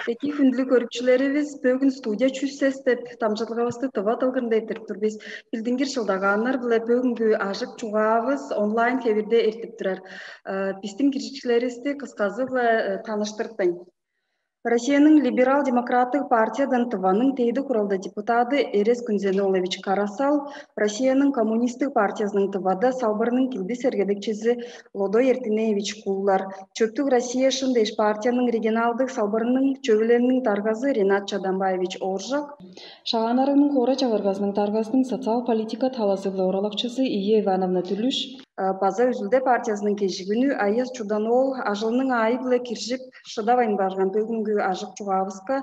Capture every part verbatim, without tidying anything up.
Эки хүндлүг көрүкчүлеривис, бөгүн студия чүс сес деп дамчыдылгавысты тыва дылгырында эрттирип тур бис. Билдингир шылдагааннар-биле бөгүнгү ажык чугаавыс онлайн хевирде эртип турар. Э, Бистиң киржикчилеривисти кысказы-биле э, таныштыртпайн. Россияның либерал-демократтыг партиядан Тываның Тейди Куралда депутаты Эрес Күнзене-оолович Карасал, Россияның коммунистик партиясының Тывада салбырының килдис эргедекчизи Лодой Эртинеевич Куулар, Чөптүг Россия шын дээш партияның регионалдык салбырының чөвүлелиниң даргазы Ренат Чадамбаевич Ооржак, Шагаан-Арыгның хоора чагыргазының даргазының социал политика талазы-биле оралакчызы Ие Ивановна Түлүш, база Үзүлде партиясының кежигүнү Аяс Чудан-оол ажылының аайы-биле киржип, шыдавайн барган бөгүнгү ажык чугаавыска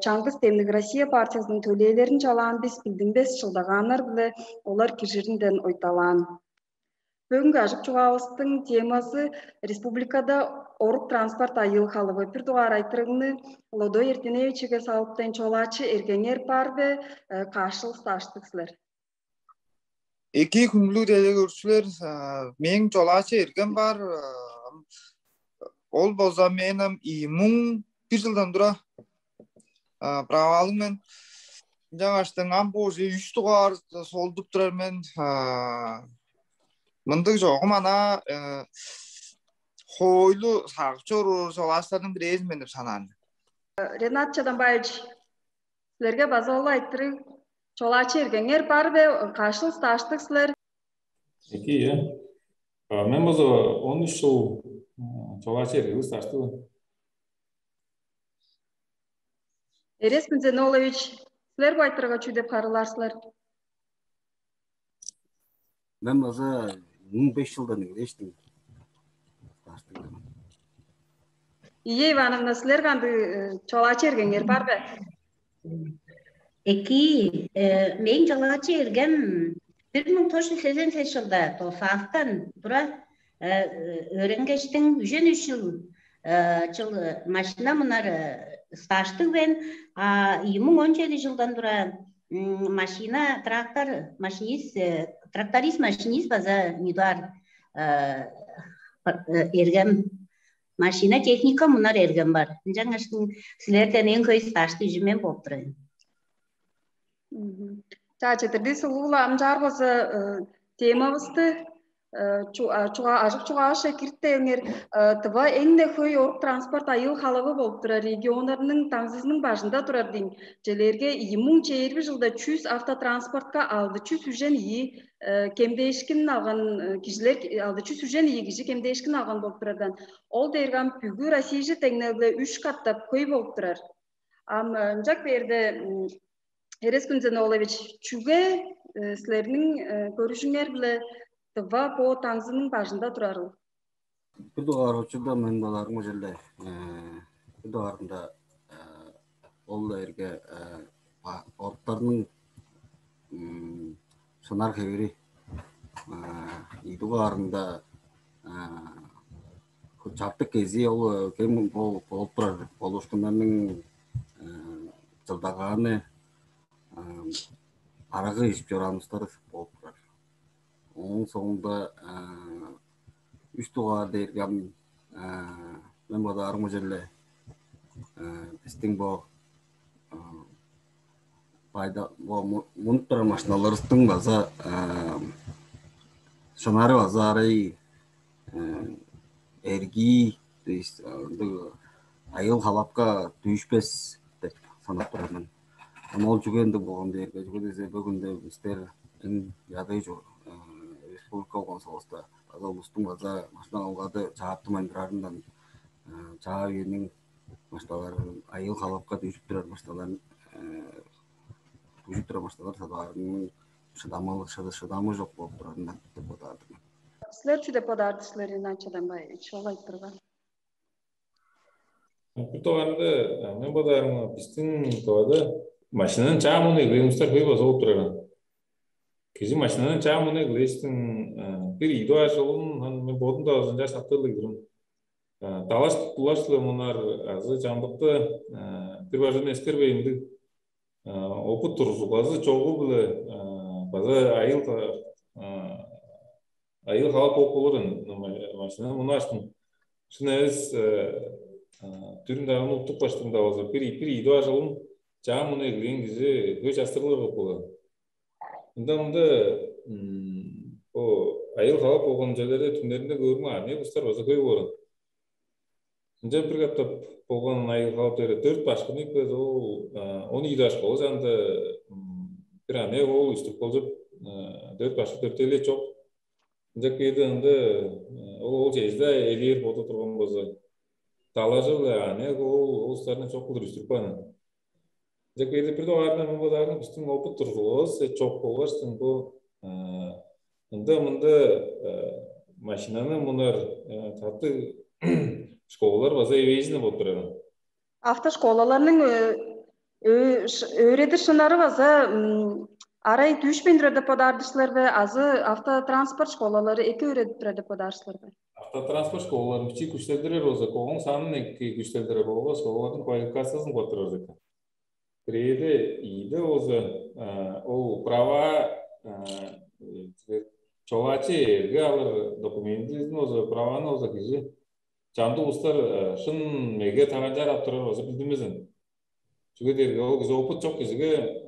чаңгыс демниг Россия партиясының төлээлерин чалаан бис билдинмес шылдагааннар-биле олар киржиринден ойталаан. Бөгүнгү ажык чугаавыстың темазы республикада орук транспорт айыыл халывы. Бир дугаар айтырыгны Лодой Эртинеевичиге салыптайн чолаачы эргеңер бар бе, каашыл стаждыг силер? Эки хүнлүг делегөрчүлер, мээң чолаачы эргем бар. Ол болза мен ам ийи муң бир жылдан тура правалың мен. Жаңаштың ам бо уже үч дугаар солдуп турар мен. Мындыг чогум ана хоойлу сагып чоруур чолаачыларның бирээзин мен деп санаан. Ренат Чадамбаевич, силерге база ол айтырыг. Чолаачы эргеңер бар бе? Кашыл стаждыг силер? Эки, э. А, мен болза он үч жыл м, чолаачы эргелиг стаждыг. Эрес Күнзене-оолович, силер бу айтырыгга чүү деп харыылаар силер? Мен база муң беш жылдан эгелээштим. Ие Ивановна, силер кандыг э, чолаачы эргеңер бар бе? Эки, э, мээң чолаачы эргем бир муң тогуз жүз сезен сес жылда Тосаактан тура э, өөренгештиң үжен үч жыл э, жыл э, машина мунар э, стаждыг мен, а ийи муң он чеди жылдан тура м, машина трактор машинист э, тракторист машинист база нидуар э, пар- э, эргем машина техника мунар эргем бар. Ынчангаш силерден эң хөй стаждыг мен болуп турайын. Мгм. Чаа четирдис улуула амчаар болза э, темабысты э, чу- а, чуга ажык чугааш экиртпеңер. Э, Тыва эң-не хөй орук транспорт айыл халавы болуп турар регионнарның таңзызының бажында турар дейн. Челерге ийи муң чээрби жылда чүс автотранспортка алды чүс үжен ийи э, кемдээшкин алган э, кижилер алды чүс үжен ийи кижи кемдээшкин алган болуп турардан. Ол дээрге ам бүгү Россияже теңнелге үч каттап хөй болуп турар. Ам э, ынчак берде м, Эрес Күнзене-оолович, чүге э, силерниң э, көрүжүңер биле Тыва бо таңзының бажында турарыл? Бир дугаар учурда мен балаарым ужелде бир дугаарында ол эрге оруктарның шынар хевири, ийи дугаарында чартык кези ол кем болуп турар болуушкуннарның жылдагааны арага ижип чорааныбыстар болуп турар. Ооң соонда үч дугаар дээрге ам мен бодаарым ужеле бистиң бо байда бо мунуп турар машиналарыбыздың база шынары база арай эргии, то есть ындыг айыл халапка дүүшпес деп санап турар мен. Ам ол чүге ындыг болган дээрге, чүге десе бөгүнде бистер эң ядыы чор республика болгон соовуста база улустуң база машина алгады чаап тумайдырарындан чаа үйүнүң машиналарын айыл халапка дүүшүп турар машиналарын дүүшүп турар машиналар садаарының шыдамалы шыдамы жок болуп турарындан деп бодаар мен. Силер чү деп бодаар силер Ринат Чадамбаевич ол айтып турган? Бир дугаарында мен бодаарымга биздин Тывада машинадан чаа муну эгелеримиздер хөй база болуп турар. Кижи машинадан чаа муну эгелээштиң бир ийи дугаар жолун мен бодум да ынча сактырлыг кирим. Далаш булаш-ла мунар азы чамдыкты бир бажын эскербейн ындыг опыт турзугазы чогу-биле база айыл айыл халап болуп болурун машина муну аштым. Шын эвес Дүрүн дагын уттук баштың да болза, бир бир ийди бажылын чаан муну эглээн кижи хөй частырылыр кылып болар. Ында мында бо айыл халап болган черлерде түннеринде көөрүмө ане бустар база хөй болган. Ынчан бир катап болган айыл халап дээрде дөрт башкыны иппес ол он ийди башкы ол чанда бир ане ол үстүп болчуп дөрт башкы төртеле чок. Ынча кээде ында ол ол чежде элээр боду турган болза, далажы-биле ане ол улустарны чок кылдыр үстүрүп каан. Ынча кээде бир дугаарында мын бодаарың бистиң опыт тургувус чок болгаштың бу ында мында машинаны мунар катты школалар база эвээжине болуп турар. Автошколаларның өөредир шынары база арай дүүшпейн турар деп бодаар силерби азы автотранспорт школалары эки өөредип турар деп бодаар силерби? Автотранспорт школаларын бичии күчтелдирер болза, коң санын эки күчтелдирер болгаш, олардың квалификациясын коттурар экен. Бирээде ийде болза, ол права чолаачы эрге алыр документин болза, праваны болза кижи чамдык улустар шын меге таганчаар ап турар болза билдинмезин. Чүге дээрге ол кижи опыт чок кижиге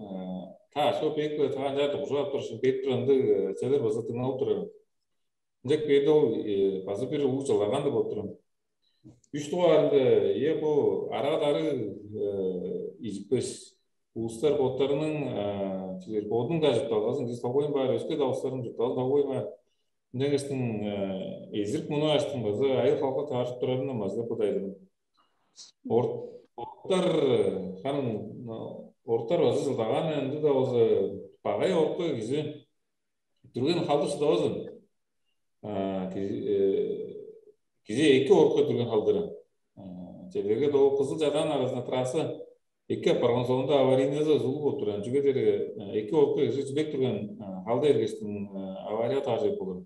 таашка бек таганчаар дугужуп ап турушун бек турандыг челер болза дыңналып турар. Ынча кээрде ол база бир улуг чылдагаан деп болуп турам. Үш дугаарында, э, бу арага-дарыг изиппес улустар боттарының чүлер бодунуң-даа чуртталгазын кижи тобойн баар, өске давыстарның чуртталгазын тобойн баар. Ынчангештиң эзирик муну аштың база айыл халка таарышып турарындан база кудайдым. Орттар хам орттар база жылдагаан ынды да болза багай орукка кижи дүрген халдыр шыдавазын. Кижи эки орукка дүрген халдыры. Чеделге доо кызыл чадаан арасында трасса эки апарган соонда аварийназы зулуп отурган. Чүге дээрге эки орукка кижи чүдек турган халда эргештин авария тааржып болур.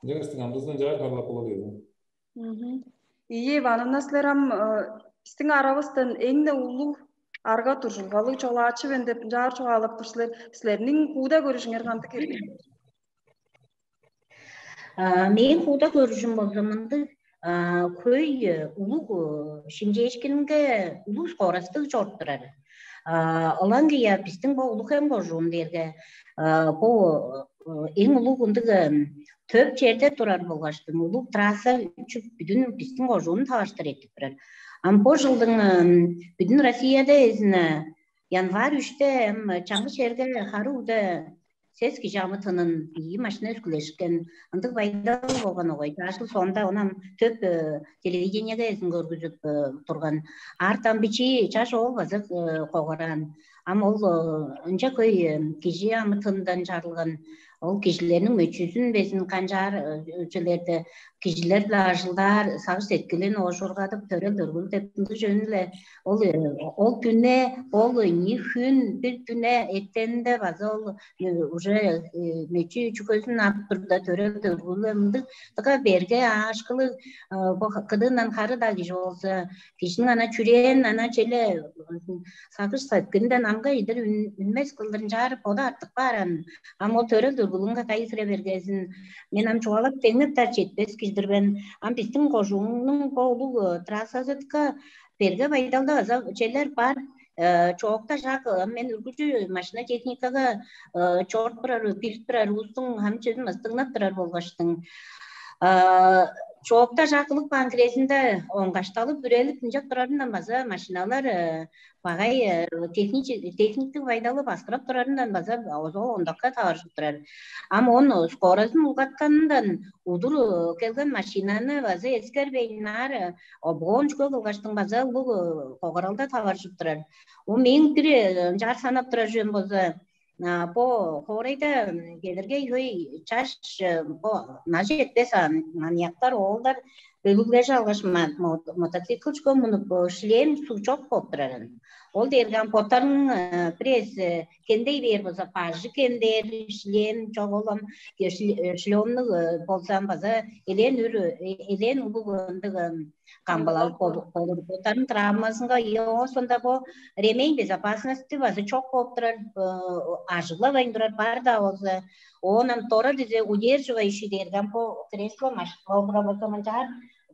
Ынчангаш амдыызындан чаар харлап болур ийин. Ийе, Ивановна, силер ам бистиң аравыстан эң-не улуг арга туржулгалыг чолаачы мен деп ынчаар чугаалап тур силер. Силерниң хууда көрүжүңер кандыг эргин? Мээң хууда көрүжүм болза мындыг, хөй улуг шимчээшкинге улуг скоростуг чоруп турар. Ылаңгыя бистиң бо улуг эм кожуун дээрге бо эң улуг ындыг төп черде турар болгаштың улуг трасса үчү бүдүн бистиң кожуун таваштыр этип турар. Ам бо жылдың бүдүн Россияда эзине январь үште эм чаңгы черге хары угда сес кижи амы тынын ийи машина өскүлешкен ындыг байдал болган огой. Ажыл соонда онам төп телевидениеге эзин көргүзүп турган. Артан бичи чаш оол база когораан. Ам ол ынча көй кижи амытындан чарылган ол кижилерниң мөчүзүн безин канчаар чүлерде кижилер-биле ажылдаар сагыш сеткилин оожургадып төрел дөргүл деп ындыг жөнү-ле ол ол дүне ол ийи хүн бир дүне эртенинде база ол уже мөчү чүгезин ап турда төрел дөргүл ындыг дыга берге аашкылыг бо кыдыындан хары-даа кижи болза кижиниң ана чүрээн ана челе сагыш сеткилинден амга идир үнмес кылдырынчаар боду артык бааран ам ол төрел дургулунга кайы сире бергезин мен ам чугаалап деңнептер четпес кижидир мен. Ам биздин кожууңнуң бо улуг трассазытка берге байдалда ыза челер бар. Чоокта жак мен үргүлчү машина техникага чорт турар билип турар улустуң хам чөзүн ыстыгнап турар болгаштың чоокта жакылык баан кирезинде оңгашталып үрелип ынчап турарындан база машиналар багай техниктик байдалы баскырап турарындан база озол ондакка таваржып турар. Ам он скорозун улгатканындан удур келген машинаны база эскербейн наар обгон чүкө кылгаштың база улуг когаралда таваржып турар. Ол мээң бир ынчаар санап турар чүвем болза, бо хоорайда келирге хөй чаш бо нажы этпес аныяктар оолдар бөлүглежи алгаш мотоцикл чүкө мунуп шлем суу чок болуп турарын. Ол дээрге ам боттарың бирээс кендей бээр болза бажы кендээр шлем чок ол ам шлемнуг болза ам база элээн үр элээн улуг ындыг камбалалып болур. Боттарының травмазынга ооң соонда бо ремень безопасности база чок болуп турар, ажыглавайн турар бар-даа болза, оон ам дора дизе удерживающий дээрге ам бо кресло машина болур болза мынчаар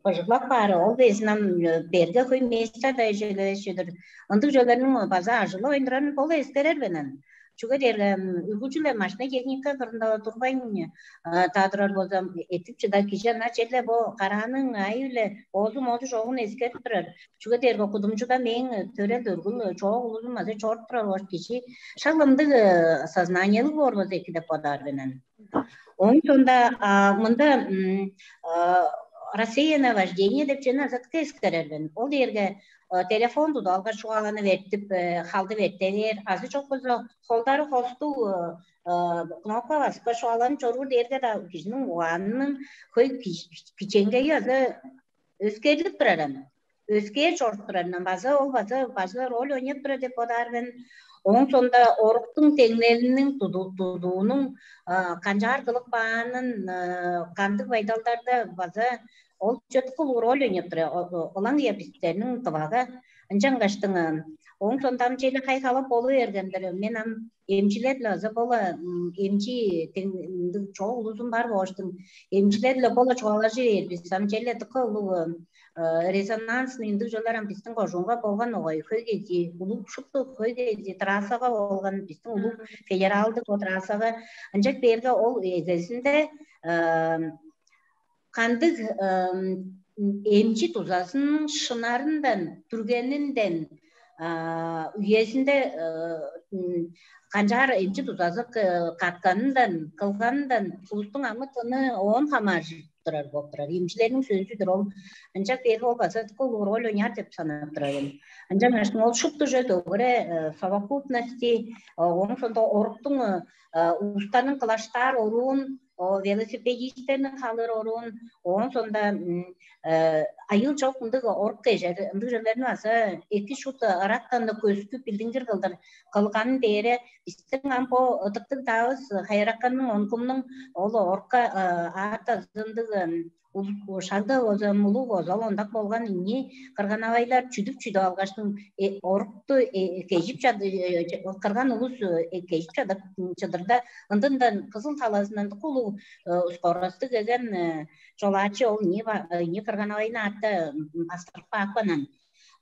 быжыглап баары, ол безин ам берге хөй места-даа эжелевес чүве-дир. Ындыг чүвелерниң база ажылы ойнурарын бо-ла эскерер мен ам. Чүге дээрге үргүлчү-ле машина техника кырында турбайн таа турар болза, эттип чыда кижи ана черле бо карааның аайы-биле оозу-моозу чогун эскерип турар. Чүге дээрге кудумчуда мээң төрел өргүл чоок улузум азы чоруп турар ош кижи шак ындыг сознаниелиг боор болза эки деп бодаар мен. Оон соонда мында рассеянное вождение деп чүвени азатка эскерер мен. Ол дээрге телефон тудуп алгаш чугааланып эртип, халдып эрте бээр, азы чок болза холдары хостуг кнопка басып чугааланып чоруур дээрге-даа кижиниң угаанының хөй кичээнгейи азы өскерлип тураран, өскээр чоруп турарынан база ол база база роль ойнап турар деп бодаар мен. Оон соонда оруктуң теңнелиниң тудуунуң канчаар кылып каанын, кандыг байдалдарда база ол чөткү улуг роль ойнап турар. Ылаңгыя бистерниң дывага ынчангаштың оон соонда ам чели кай халап болу бергендир. Мен ам эмчилер-ле база бола эмчи чоок улузум бар бооштуң эмчилер-ле бола чугаалажы бээр бис ам чели дыка улуг резонансный ындыг чүвелер ам биздин кожуунга болган огай. Хөй кези улуг шупту хөй кези трассага болган биздин улуг федералдык трассага ынчак берге ол эгезинде кандыг эмчи тузазының шынарындан, түргенинден, үезинде канчаар эмчи тузазы катканындан, кылганындан улустуң амы-тыны оон хамааржып турар болуп турар. Эмчилерниң сөзү-дүр ол. Ынчак берге ол база улуг роль ойнаар деп санап турар мен. Ынчангаш ол шупту же дөгере совокупности, оон сонда оруктуң улустарның кылаштаар оруун, велосипедисттерниң халыр оруун, оон сонда айыл чок ындыг орук кежер ындыг черлерни база эки шут ырактан көскүп билдингир кылдыр кылганын бээре, биздиң ам бо ыдыктыг даавыс хайыраканның онкумнуң ол орукка аата ындыг шагда болза мулуг озал ондак болган ийни кырганавайлар чүдүп чүдүп алгаштың орукту кежип кырган улус кежип чадып чыдырда ындындан кызыл талазынан улуг скоросту келген чолаачы ол ийни кырганавайны аатта бастырып каапканан.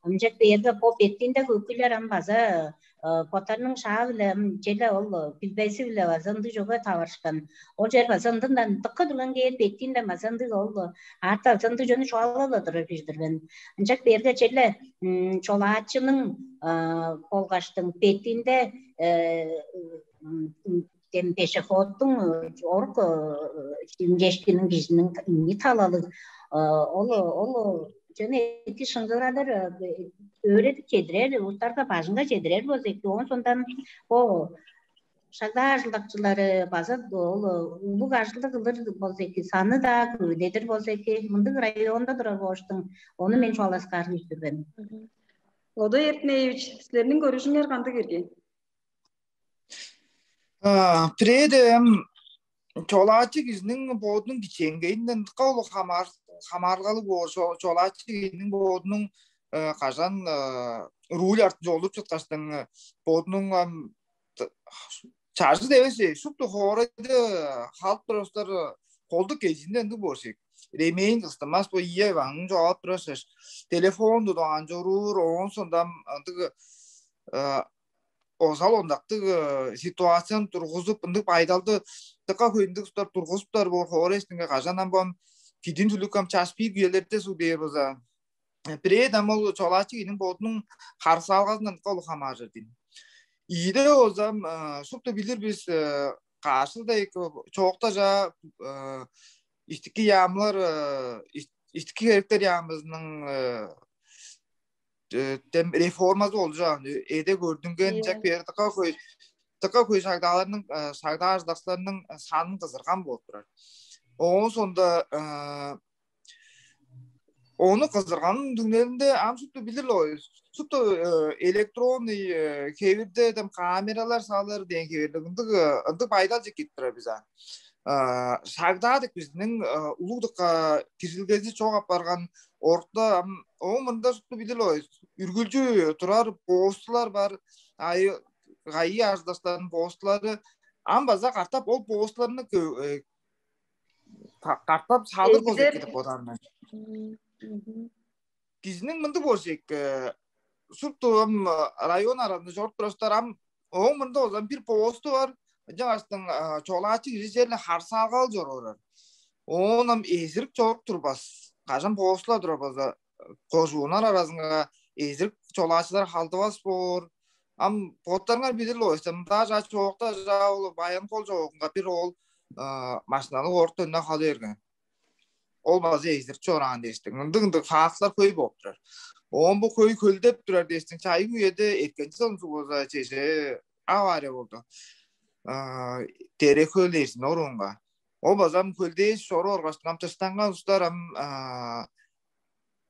Ынча дээрге бо беттиинде хөкүйлер ам база боттарының шаа-биле чеде ол билбези-биле база ындыг чүвеге таварышкан. Ол чер база ындындан дыка турган кээр беттиинде база ындыг ол аата база ындыг чүвени чугаалап-ла турар кижи-дир мен. Ынчак берге черле чолаачының болгаштың беттиинде дем пешеходтуң орук чимчешкиниң кижиниң ийи талалыг ол ол чөне эки шыңгырадыр өөредип чедирер улустарга бажыңга чедирер болза эки оон сондан бо шагдаа ажылдакчылары база ол улуг ажылды кылыр болза эки саны даа көвүдедир болза эки мындыг районда турар болуштуң ону мен чугааласкаарын иштирген. Лодой Эртинеевич, силерниң көрүжүңер кандыг ирги? Бирээде эм чолаачы кижиниң бодунуң кичээнгейинден дыка улуг хамаарылгалыг боор. Чолаачы кижиниң бодунуң кажан руль артынче олуруп чыткаштың бодунуң чажы эвес шупту хоорайды халып турар улустар колдук кезинде ындыг боор шек. Ремень кыстымас бо ийе ваңын жоолап турар шеш. Телефон тудуп анчоруур, оон сондам ындыг озал ондактыг ситуацияны тургузуп, ындыг байдалды дыка хөйүндүг улустар тургузуптар боор хоорай эстинге кажан ам бом кидин түлүк ам час бир күйелерде суг дээр база. Бирээд ам ол чолаачы кийиниң бодунуң харысаалгазындан дыка улуг хамааржыр дейн. Ийде озам шупту билир бис каашылда чоокта жаа истики яамылар истики хериктер яамызының тем реформазы болчу эде көрдүнген чек бээр дыка хөй дыка хөй шагдааларның шагдаажылакчыларның санын кызырган болуп турар. Оон сонда ону кызырганын түңнелинде ам шупту билир ой. Шупту электронный хевирде там камералар салыр деген хевирлик ындыг ындыг байдал жек кетип турар биз а. Шагдаадык биздин улугдукка киржилгези чок апарган орта ам оон мында шупту билир ой. Үргүлчү турар боостулар бар. Ай кайы ажылдаштардын боостулары ам база картап ол боостуларны картап салыр болза эки деп бодаар мен. Кижиниң мындыг болчек, шупту ам район аразында чоруп турар улустар ам ооң мурнунда болза бир поводу бар. Ынчангаштың чолаачы кижи черле харсаалгал чоруурар. Оон ам эзирик чоруп турбас. Кажан поводулар турар болза, кожууннар аразынга эзирик чолаачылар халдывас боор. Ам боттарыңар билир-ле ойса, мында чаа чоокта чаа ол баян кол чоогунга бир ол машинаны орта өнүнө хала берген. Ол база эзирик чораан дээштиң. Ындыг-ындыг фактылар хөй болуп турар. Оон бо хөй хөлдеп турар дээштиң. Чайгы үеде эрткен чылын сугуза чеже авария болду. Дере хөл эрзин оруунга. Ол база ам хөлдээш чору оргаштың ам тыштанган устар ам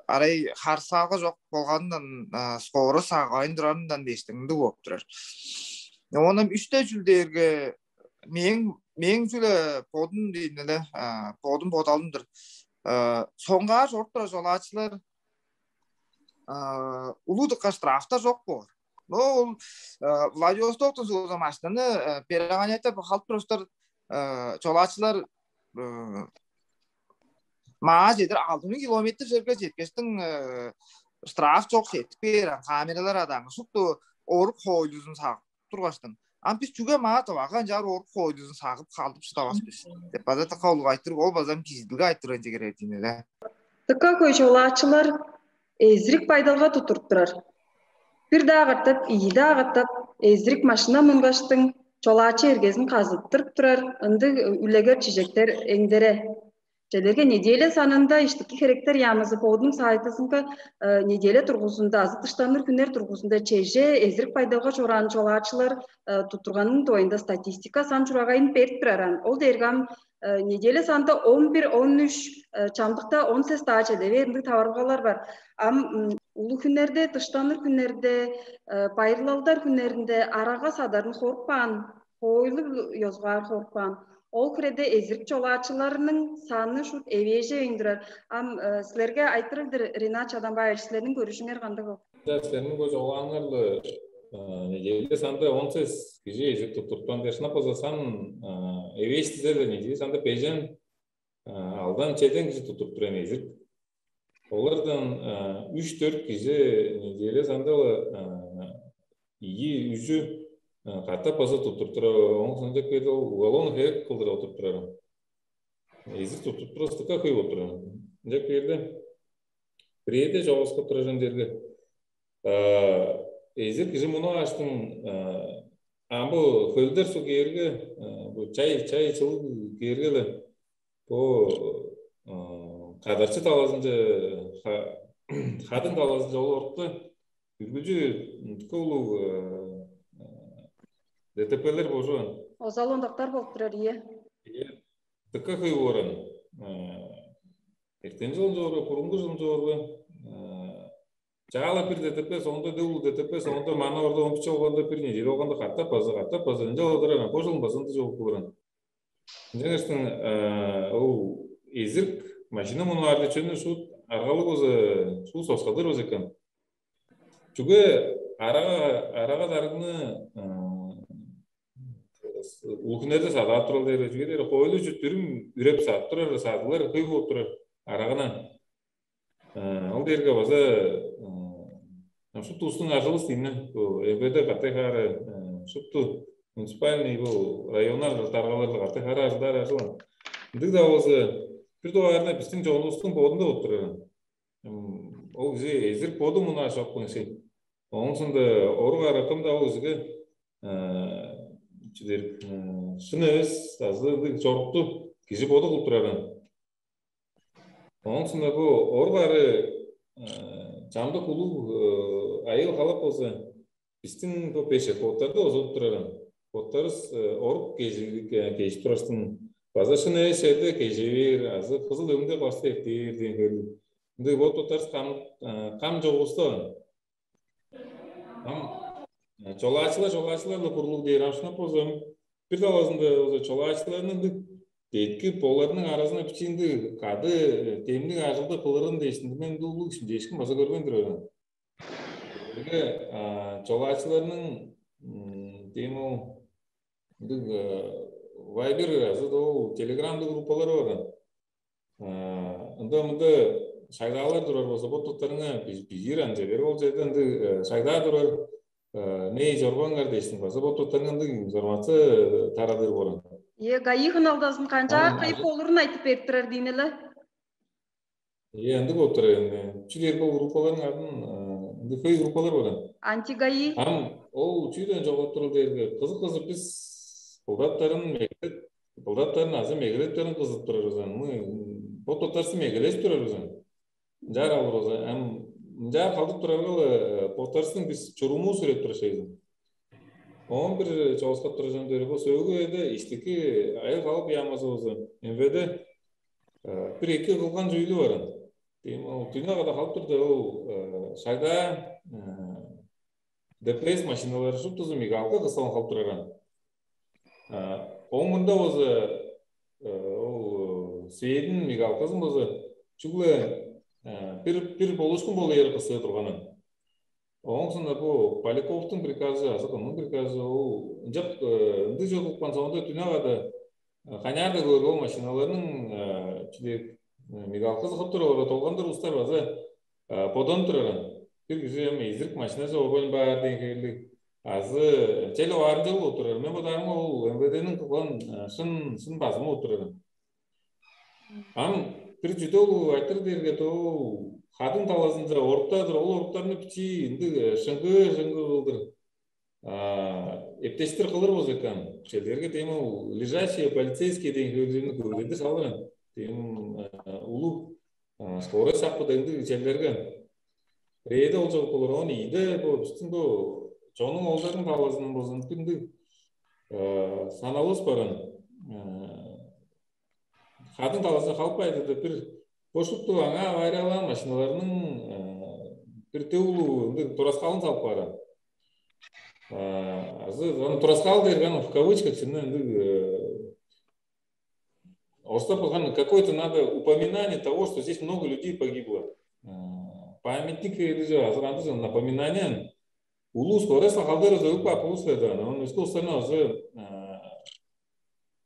арай харсаалга чок болганындан, скоро сагайын турарындан дээштиң ындыг болуп турар. Оон ам үште чүл дээрге мээң мээң чүле бодум дейн эле, бодум бодалымдыр. Соңгаар чоруп турар жолаачылар улуу дыкка штрафтар жок боор. Но ол Владивостоктон сугуза машинаны перегонять халып турустар жолаачылар маа чедир алты миң километр жерге жеткештиң штраф жок жетип бээр камералар адаан шупту орук хоойлузун сагып тургаштың. Ам бис чүге маа тавага ынчаар орук хоойлузун сагып халдып шыдавас бис деп база така улуг айтырыг ол база кижидилге айтырган чегер эрдине да. Дыка хөй чолаачылар эзирик байдалга туттуруп турар. Бир даа катап, ийи даа катап эзирик машина мунгаштың чолаачы эргезин казыттырып турар, ындыг үлегер чижектер эңдере. Чедерге неделя санында иштики херектер яамызы бодунуң сайтызынга неделя тургузунда азы дыштаныр хүннер тургузунда чеже эзирик байдалга чораан чолаачылар туттурганын дугайында статистика сан чурагайын берип тураран. Ол дээрге ам неделя санында он бир, он үч, чамдыкта он сес даа чеде бээр ындыг таварылгалар бар. Ам улуг хүннерде, дыштаныр хүннерде, байырлалдар хүннеринде арага садарын хоруппаан, хоойлу ёзугаар хоруппаан. Ол хиреде эзирик чолаачыларның саны шут эвээжевейн турар. Ам силерге айтырыг-дыр, Ринат Чадамбаевич, силерниң көрүшүңер кандыг ол? Силерниң бо чогулааңар-ла неделя санында он сес кижи эзирик туттуртпаан дээр. Шынап болза сан эвээш дизе-ле неделя санында бежен алдан чеден кижи туттуруп турар эзирик. Олардан үч-дөрт кижи неделя санында-ла ийи-үжү катап база туттуруп турар. Оон сондак бээрде ол уголовный херек кылдыр отуруп турар. Эзир туттуруп турар стыка хөй болуп турар. Ынчак бээрде бирээде чогуска турар ынчерге эзир кижи муну аштың амбы хөлдер су кээрге бу чай чай чылыг кээрге-ле бу кадарчы талазынче хадың талазынче ол орукта үргүлчү дыка улуг ДТП-лер болжуган. Озал ондактар болуп турар ие. Ие. Дыка хөй бооран. Эртен жыл жоорга, бурунгу жыл жоорга. Чаала бир ДТП, соонда дыл ДТП, соонда мана орда он биче болганда бир неделя болганда катап база, катап база ынча олдурар. Бо жылын база ынча жок болуран. Ынчангыштың ол эзирк машина мунуп аарда чөнү шут аргалыг болза шул соскадыр болза экен. Чүге арага арага дарыгны улухуннерде садаап турал дээр чүге дээр койлу чүттүрүм үреп саап турар садылар хөй болуп турар арагана. Ол дээрге база шупту улустуң ажылыс дейн МВД катай хаары шупту муниципальный бул районнар даргаларлы катай хаары ажылдаар ажыл. Ындыг да болза бир дугаарында биздин чогулуустуң бодунда болуп турар. Ол кижи эзирик боду муна чокпун ши. Оңусунда орук аракым да ол кижиге чүдер шын эвес азы ындыг чорукту кижи боду кылып турарын. Оңусунда бу орук ары чамдык улуг айыл халап болза, биздин бу пешеходтарда озулуп турарын. Боттарыбыз орук кежип турарсын база шын эвес черде кежевээр азы кызыл өңде кыласта эртээр деген көрдүм. Ындыг бот боттарыбыз кам кам чогувустан. Ам чолаачылар чолаачылар-ла курлуг дээр амшынап болза, бир талазында болза чолаачыларның ындыг деткип, оларның аразына бичиинде кады демниг ажылды кылырын дээшин мен улуг ишин дээшкин база көрген турарым. Эге чолаачыларның дем ол ындыг Viber азы ол Telegram-дыг группалары барган. Ында мында шагдаалар турар болза, бот-боттарыңар бижиир анча бер ол черде ындыг шагдаа турар, не чорбаңар дээштиң база бот-боттарыңар ындыг информация тарадыр бооран. Е, ГАИ хыналдазын канчаак кыйып болурун айтып берип турар дейн эле. Е, ындыг болуп турар эми. Чү дээр бо группаларның адын ындыг хөй группалар бар. Анти-ГАИ. Ам ол чүүден чогуп турул дээрге кызык кызып бис кылдаттарын мегелеп, кылдаттарын азы мегелептерин кызып турар узан. Бот-боттарсы мегележип турар узан. Ынчаар алыр болза, ам ынчаар халдып турарга-ла боттарыстың бис чурумувус үреп турар шейзин. Оон бир чогускап турар жан дери бо сөөгү эде иштики айыл халып яамазы болза, эмбеде бир эки кылган чүүлү баран. Дейм ол дүнү када халып турда ол шагда ДПС машиналары шуптузу мигалка кысалын халып тураран. Оңунда болза ол сведин мигалказын болза чүгле бир бир болушкун болу ери кысыы турганын. Оңсунда бу Поляковтуң приказы азы кымның приказы ол ынчап ындыг чогулупкан соонда дүнү када каняар да көөр ол машиналарның чүдек мигалказы кып туруп ора долгандыр устар база бодан тураран. Бир кижи эми изирик машинасы обойн баар деген хевирлиг азы чел оаарынчалыг болуп турар. Мен бодаарымга ол МВД-ның кылган шын шын базымы болуп турар. Ам бир чүдө улуу айтыр дээрге ол хадың талазынча оруктадыр, ол оруктарны бичии ындыг шыңгыы шыңгыы кылдыр эптештир кылыр болза экен. Челерге дем ол лежащие полицейские деген хөвүлүнү көвүденди салырын. Дем улуу скорый саппыдыңды челерген. Рейде ол жок болур, он ийде бу биздин бу чонуң олдарын талазының болзун күндү саналыс баран хадың талазына халып кайдырды бир бошукту аңаа авариялаан машиналарның бир төвүлү ындыг тураскалын салып каара. Азы аны тураскал дээрген в кавычках чынны ындыг орустап кылган какое-то надо упоминание того, что здесь много людей погибло. Памятник же азы андыр напоминание улус көрөс халдыр өлүп каап улус деди. Аны өскө устарына азы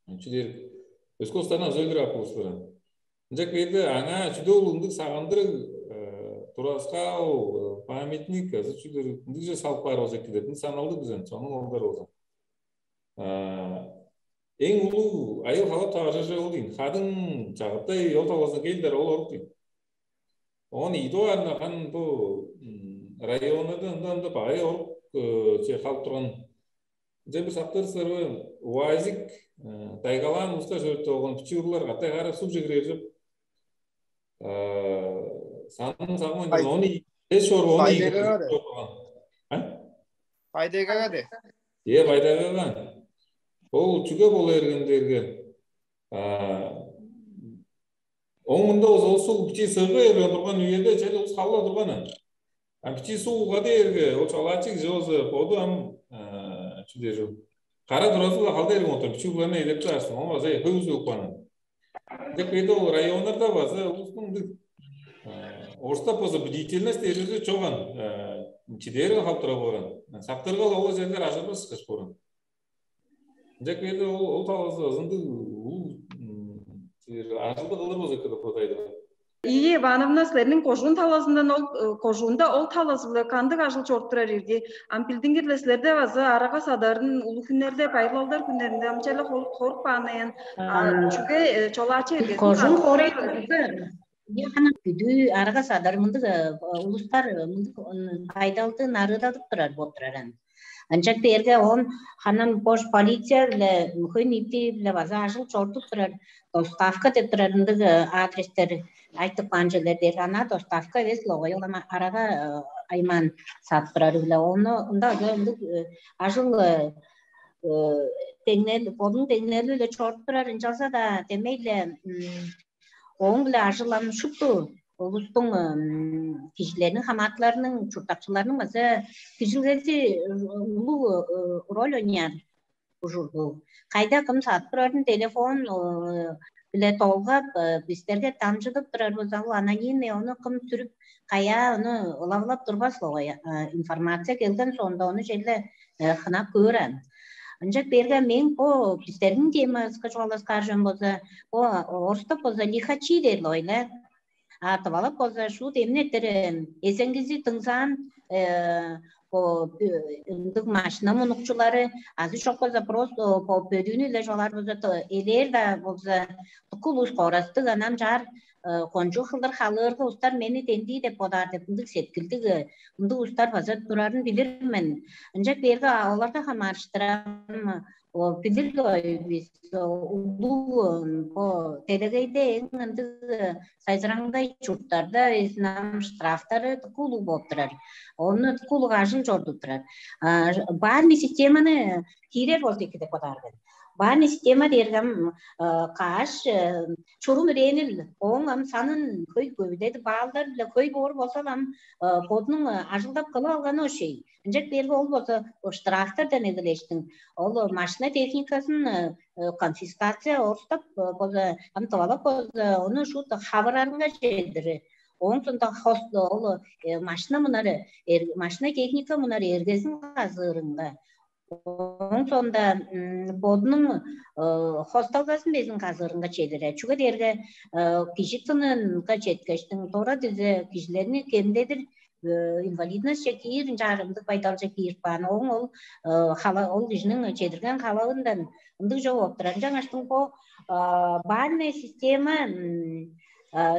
чүдер өскө устарына азы өлүр каап улус деди. Ынчак берди аңаа чүдө улундуг сагындырыг тураскал памятник азы чүдер ындыг же салып каар болза эки деп саналды бизен сону олдар болза. Эң улуу айыл халап таваржажы ол дейн. Хадың чагыптай ол талазына келдер ол орук дейн. Он ийдуарна хан бу районада ында ында багай орук че халып турган. Ынча бир сактыр сыры уазик тайгалаан уста чөрүп болгон бичи урлар катай кара суг жигирежип санын сагман он эш ор он Байдайгага де. Байдайгага де. Е байдайгага. Ол чүге боло эргендерге оңунда ол суг бичи сырга эрген турган үйелде чел ус халла турган. А бичи суг уга дээрге ол чалаачы кижи болза боду ам чү дээр кара туразы-ла халда эрген отур бичи угларны элеп чыгарсын. Ол база хөй ус өлүп каан. Деп беди ол районнарда база улустуң ындыг орустап болза бдительность дээржизи чоган чидээрин халып тура болган. Сактыргал ол черлер ажырбас кыш болган. Ынча кээрде ол ол талазы ызындыг улуу ажылды кылыр болза эки деп бодайды. Ийе, Ивановна, силерниң кожуун талазындан ол кожуунда ол талазы-биле кандыг ажыл чоруп турар ирги? Ам билдиңер-ле силерде база арага садарын улуг хүннерде, байырлалдар хүннеринде амчалык хорук баанаян чүге чолаачы эргезин Кожуун хорук Ие хана бүдүү арага садар мындыг улустар мындыг байдалды нарыыдадып турар болуп турар ан. Ынчак дээрге он ханан бош полиция биле мөхөй ниити биле база ажыл чорудуп турар доставка деп турар ындыг адрестер айтып каан чүвелер дээр. Ана доставка эвес логой улама арага аймаан саап турары биле ону ында ындыг ажыл деңнел бодунуң деңнели биле чорудуп турар ынчалза-даа демей-ле ооң-биле ажылан шупту улустуң кижилерниң хамаатыларының чурттакчыларның база кижилгези улуг роль ойнаар ужурду. Кайда кым сатып турарын телефон биле толгап бистерге дамчыдып турар болза ол анонимный ону кым сүрүп каяа ону ылавылап турбас болгай информация келген соонда ону желе хынап көөр ан. Ынча берге мен бо бистердин темабызга чугааласкаар жөн болза бо орустап болза лихачи дээр лой эле. А тывалап болза шуут эмнеттер эзеңгизи дыңзаан, бо ындыг машина мунукчулары азы чок болза просто бо бөдүүнү-ле чолаар болза, элээр-даа болза, дыка улус корастыг, анам чаар кончуг кылдыр халыырга устар мени дендии деп бодаар деп ындыг сеткилдиг ындыг устар база турарын билир мен. Ынча берге оларга хамаарыштырам, билир бис улуу бо делегейде эң ындыг сайзыраңгай чурттарда эзнам штрафтары дыка улуу болуп турар. Ону дыка улуг ажыл чордуп турар. Баарный системаны киирер болза эки деп бодаар мен. Баарный система дээрге ам каш чурум үрээнил ооң ам санын хөй көбүдеди баалдар биле хөй боор болсал ам бодунуң ажылдап кылып алганы ошей. Ынчак берге ол болза штрафтардан эгелештиң. Ол машина техникасын конфискация орустап болза ам тывалап болза ону шуут хавырарынга чедири. Ооң соонда ол машина мынары машина техника мынары эргезин казыырынга. Ооң соонда бодунуң хосталгазын безин казыырынга чедире. Чүге дээрге кижи тынынга четкештиң дора дизе кижилерни кемдедир инвалидность киир ынчаар ындыг байдалче киирип каан. Ооң ол хала ол кижиниң чедирген халавындан ындыг чок болуп турар. Ынчангаштың бо бальная система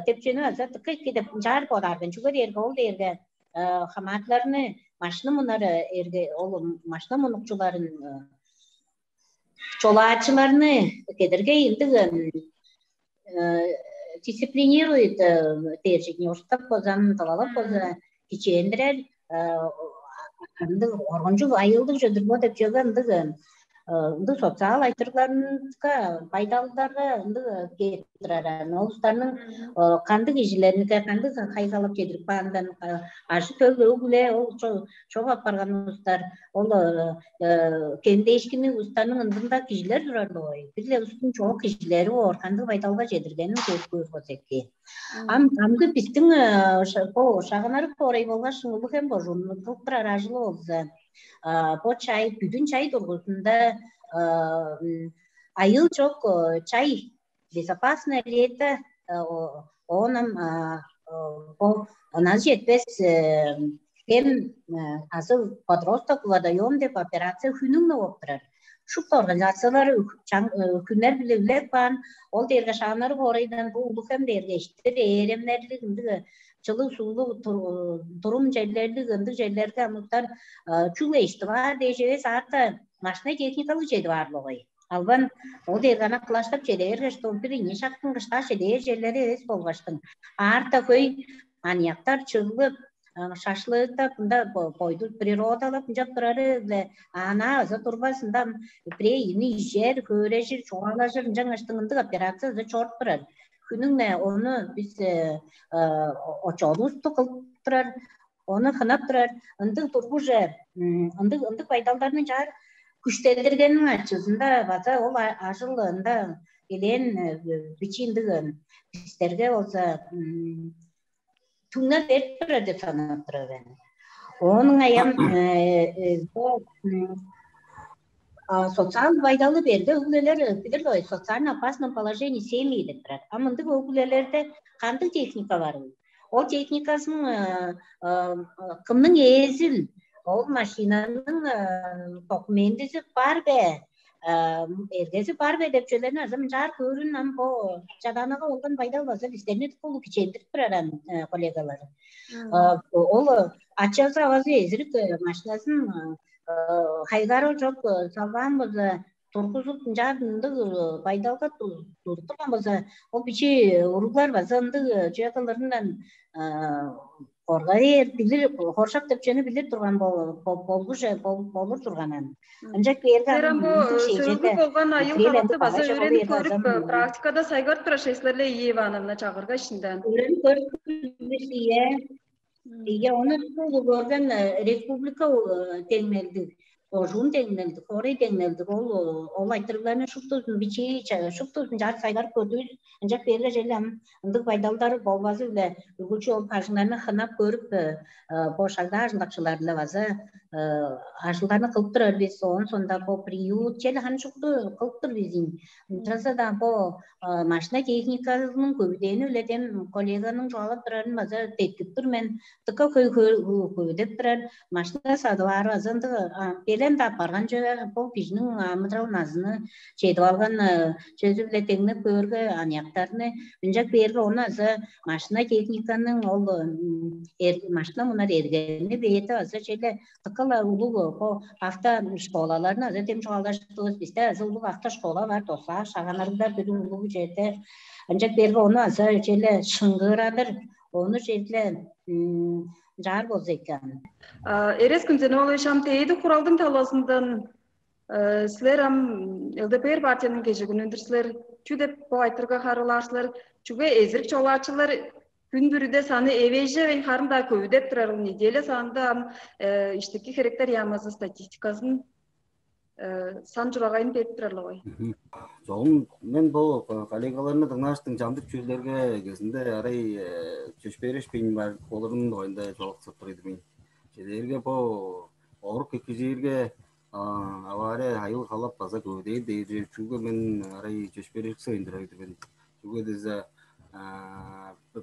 депчени база дыка эки деп ынчаар бодаар мен. Чүге дээрге ол дээрге хамаатыларны машина мунары эрге ол машина мунукчуларын чолаачыларны кедергей ындыг дисциплинирует дээржик не устап база тывалап база кичээндирер ындыг оргончуг айылдыг чөдүрбө деп чөге ындыг ындыг социал айтырыгларга байдалдарга ындыг кээп турар. Ол улустарның кандыг кижилеринге кандыг хайгалап чедирип каандан ажы төл өг-үле ол чогап барган улустар ол кемдээшкинниг улустарның ындында кижилер турар болгай. Бир-ле улустуң чогу кижилери боор кандыг байдалга чедиргенин көрүп көөр болза эки. Ам амгы биздиң бо шаганарык боорай болгаш улуг эм божуунну кылып турар ажылы болза бо чай бүдүн чай тургузунда айыл чок чай безопасное лето оон ам бо ыназы четпес эм азы подросток водоем деп операция хүнүң болуп турар. Шупту организациялар хүннер биле үлеп каан. Ол дээрге шааннары боорайдан бу улуг эм дээрге эштир ээремнерлиг ындыг чылыг суулуг турум черлерлиг ындыг черлерге амыктар чүгле иштип аар дээш эвес, аарта машина техникалыг чедип аар болгай. Албан ол дээрге ана кылаштап чеде бергеш, бир ийи шактың кыштаа чедээр черлери эвес болгаштың. Аарта хөй аныяктар чыглып, шашлыктап, мында бойду природалап ынчап турары-биле анаа база турбас, ында бирээ ийини ижер, хөөрежир, чугаалажыр, ынчангаштың ындыг операция база чоруп турар. Хүнүң-не ону бис очоолувусту кылып турар, ону хынап турар. Ындыг тургуже ындыг ындыг байдалдарны чаар күштелдиргениң ачызында база ол ажыл ында элээн бичии ындыг бистерге болза түңнел берип турар деп санап турар мен. Ооң аям бо социал байдалы берге өглелер билир социально опасном положении семьи деп турар. А мындык өглелерде кандыг техника бар? Ол техникасын кымның ээзил, ол машинаның документизи бар бе, эргези бар бе деп чүвелерни азы мынчаар көөрүн ам бо чадаанага болгон байдал база бистерни улуг кичээндирип турар ам, коллегалар. Ол ачазы авазы эзирик машинасын хайгаарал чок салбаан болза тургузуп ынчаар ындыг байдалга тудуп турган болза, ол бичи уруглар база ындыг чүве кылырындан корга бээр билир хоршак деп чүвени билир турган болгуже болур турганын. Ынча кээрге Силер ам бу сөөлгү болган айыл апрель табакты база өөренип көрүп, практикада сайгарып турар силер-ле, Ие Ивановна, чагырга ишинден. Өөренип көрүп, ие. Ие, ону школу көрген республика деңнелдиг, кожуун деңнелдиг, хорей деңнелдиг, ол ол айтырыгларны шуптузун бичии, шуптузун чаар сайгарып көрдүбүз. Ынча берге черле ам ындыг байдалдар болбазы-биле үргүлчү ол бажыңнарны хынап көрүп, бо шагдаа ажылдакчылар-биле база ажылдарны кылып турар бис. Оон соонда бо приют чел ханы шупту кылып тур бизин. Ынчалза-даа бо машина техникалыгның көвүдээни-биле дем коллеганың чугаалап турарын база деткип тур мен. Дыка хөй көвүдеп турар машина садып аар база ындыг белен-даа апарган чүве. Бо кижиниң амыдырал назыны чедип алган чөзү-биле деңнеп көөрге аныяктарны ынчак бээрге ону азы машина техниканың ол машина мунар эргени бээде база чейле дыка-ла улуг бо автошколаларны азы дем чугаалаштывыс. Бисте азы улуг автошкола бар, Дослаак шаганнарында бир улуг черде. Ынчак берге ону азы чейле шыңгыырадыр, ону чейле жаар болза экен. Эрес Күнзенович, ам дээди хуралдың талазындан силер ам ЛДПР партияның кежигүнүндүр силер. Чү деп бо айтырга харылаар силер? Чүге эзирик чолаачылар күн бүрүде саны эвежевейн харын-даа көвүдеп турарыл? Неделя санында ам иштики херектер яамазы статистикасын сан чурагайын берип турарлыгой. Чогум мен бу коллегаларны дыңнааштың чамдык чүүлдерге кезинде арай чөпшээрешпейн бар болурун оюнда чолуксуп тур эдим. Чедээрге бо орук экижээрге авария айыл халап база көвүдээр дээр чүүлге мен арай чөпшээрешсейн тур эдим. Чүге деза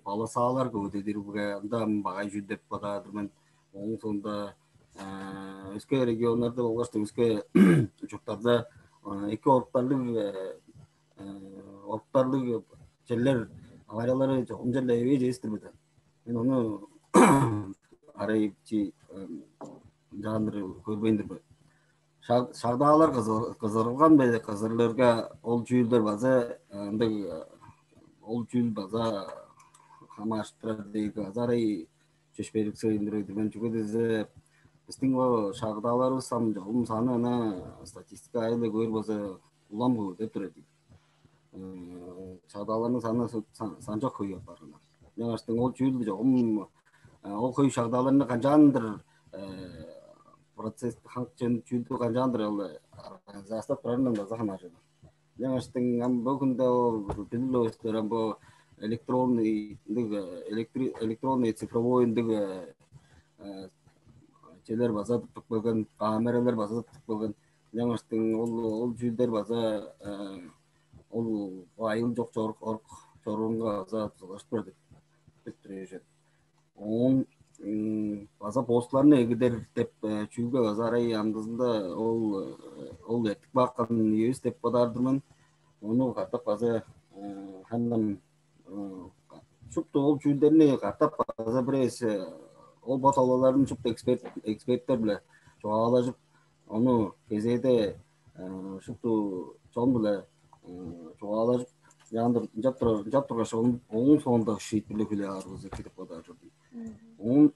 полосалар көвүдедирге ында багай чүүл деп бодаар мен. Ооң соонда өске регионнарда болгаш өске учуртарда эки оруктарлыг оруктарлыг черлер авариялары чогум черле эвей эстир бе? Мен ону арай чи жанр көрбейндир бе? Шагдаалар кызырылган бе? Кызырларга ол чүүлдер база ындыг ол чүүл база хамаашып турар дейги азарай чөпшээриксейиндир мен. Чүге десе биздин о шагдааларыбыз ам чогум саны ана статистика айылы көөр болза улам көөр деп тур эдик. Шагдааларның саны санчок хөй апарган. Жаңаштың ол чүүлдү чогум ол хөй шагдааларны канчаандыр процесс чүүлдү канчаандыр ол организастап турарынан база хамааржы. Жаңаштың ам бу күндө билип өстөр ам бу электронный электронный цифровой ындыг челер база тыптып келген, камералар база тыптып келген. Жаңаштың ол ол чүүлдер база ол айыл жок чорук орук чоруунга база тузалашып турар деп билип тур эжен. Оон база постуларны эгидер деп чүүлге база арай амдызында ол ол эртип каапкан үевис деп бодаар-дыр мен. Ону катап база хандан шупту ол чүүлдерни катап база бир эвес ол бо талаларын шупту эксперт эксперттер биле чугаалажып, ону кезээде шупту чон биле чугаалажып, ынчап турар ынчап тургаш, ооң соонда шиитпирлиг хүлээп аарывыс эки деп бодаар чордум. Оон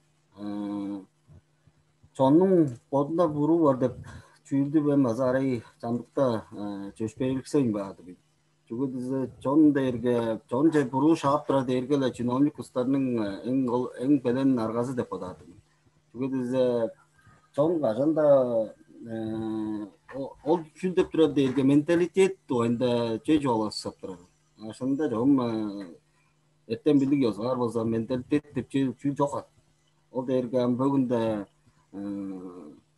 чоннуң бодунда буруу бар деп чүүлдү мен база арай чамдыкта чөпшээриксейн баады бит. Чүге дизе чон дээрге чонче буруу шаап турар дээрге-ле чиновник устарның эң ол эң белен аргазы деп бодаар. Чүге дизе чон кажан-даа ол чүүл деп турар дээрге менталитет дугайында чөй чугаалашсап турар. Ашында чогум эртен билиг ёзугаар болза менталитет деп чүүл чок. Ол дээрге ам бөгүнде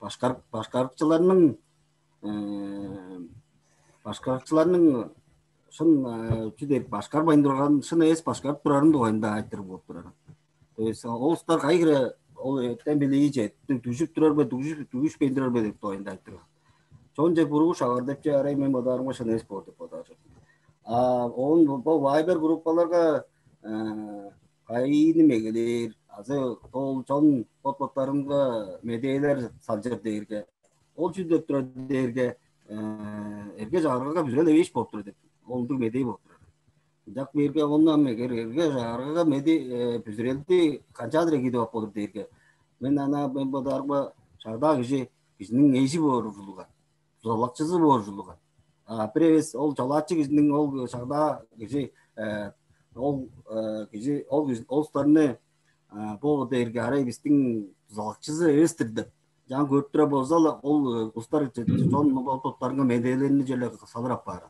башкарыкчыларның башкарыкчыларның шын чү дээр башкарбайн турган, шын эвес башкарып турарын дугайында айтырыг болуп турар. То есть ол устар кайгыра ол эртен билиги четти дүжүп турар бе, дүжүшпейн турар бе деп дугайында айтырыг. Чонче буруу шагар деп че арай мен бодаарымга шын эвес боор деп бодаар. А оон бо Viber группаларга кайыыны мегелээр азы ол чон бот-боттарынга медээлер салчыр дээрге, ол чүл деп турар дээрге эрге чагыргага бүзүрел эвээш болуп турар деп, ол ындыг медээ болуп турар. Ынчак бээрге ондан эгер эрге чагыргага меди бүзүрелди канчаадыр эгидип ап болур дээрге, мен ана мен бодаарымга шагда кижи кижиниң эжи боор ужулуган, дузалакчызы боор ужулуган. А бир эвес ол чалаачы кижиниң ол шагда кижи ол кижи ол кижи ол устарны бо дээрге арай бистиң дузалакчызы эвес-тир деп жан көрүп тура болза-ла, ол устар чон боттарынга медээлерни желе салыр апаар.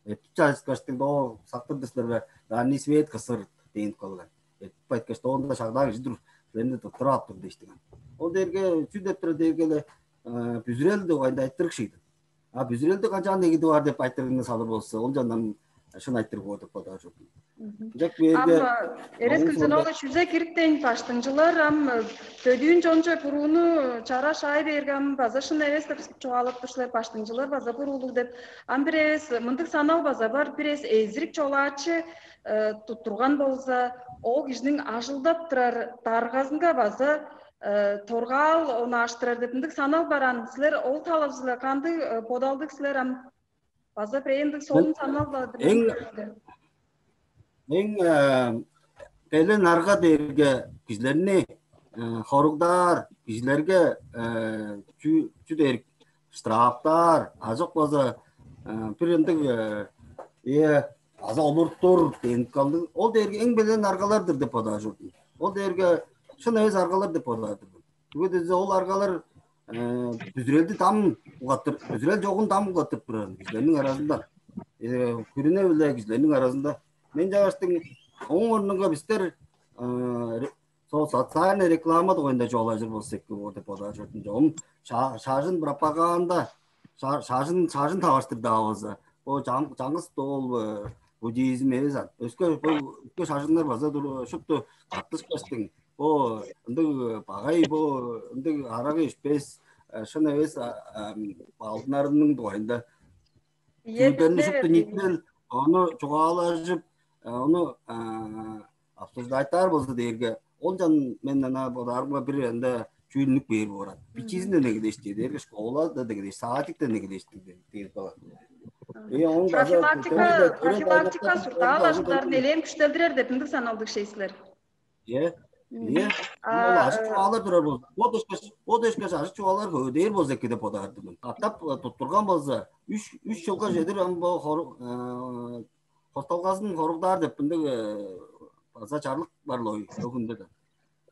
Эптик чааскаштыг доо сактыр дыштарга ранний свет кысыр дейин калган. Эптик байткаш доонда шагдаан кижи тур силерни туттуруп ап тур дээштиң. Ол дээрге чүү деп турар дээрге эле, бүзүрел деп айтырыг шыйды. А бүзүрелди канчаан эгидип аар деп айтырыгны салыр болза, ол чандан шын айтырыг боор деп бодаар чордум. Ынчак бээрге Эрес Кылчынович, үзе кириптейн баштыңчылар ам дөдүүн чонче бурууну чара шаай бээрге ам база шын эвес деп чугаалап тур силер, баштыңчылар база буруулуг деп. Ам бир эвес мындык санал база бар, бир эвес эзирик чолаачы туттурган болза, ол кижиниң ажылдап турар даргазынга база торгаал онааштырар деп мындык санал баран, силер ол талап силер кандыг бодалдыг силер ам? База брэндинг солун санал бар. Эң эң белен арга дээрге кижилерни хоругдаар, кижилерге чү дээрик штрафтаар, ажык база бир ындыг э аза олуртур дээнип калды. Ол дээрге эң белен аргалар-дыр деп бодаар чордум. Ол дээрге шын эвес аргалар деп бодаар-дыр. Чүге дээзе ол аргалар бүзүрелди там улгаттыр, бүзүрел чогун там улгаттырып турар кижилерниң аразында. Күрүнө биле кижилерниң аразында. Мен чагаштың оң орнунга бистер сол социальный реклама дугайында чугаалажыр болза эки боор деп бодаар чордум. Чогум шажын пропаганда, шажын шажын таваштыр даа болза, бо чаңгыс доол буддизм эвес ат. Өске өске шажыннар база шупту каттышкаштың. Бо ындыг багай, бо ындыг арага ишпес, шын эвес алдынарының дугайында. Чүүлдерни шупту ниитинел ону чугаалажып, ону обсуждайтаар болза дээрге, ол чан мен ана бодаарымга бир анда чүүлүнүк бээр боорат. Бичизинден дегидешти дээрге, школада дегидеш, садиктен дегидешти дээр кала. Э, он база Профилактика, профилактика суртаал ажылдарын элээн күштелдирер деп ындыг саналдыг шей силер. Е, е. Ол ажык чугаалар турар болза, бо дышкаш, бо дышкаш ажык чугаалар хөдээр болза эки деп бодаар-дыр мен. Катап туттурган болза, үч үч жылга чедир ам бо хосталгазын хоругдаар деп мындыг база чарлык бар-ла ой, өкүндө да.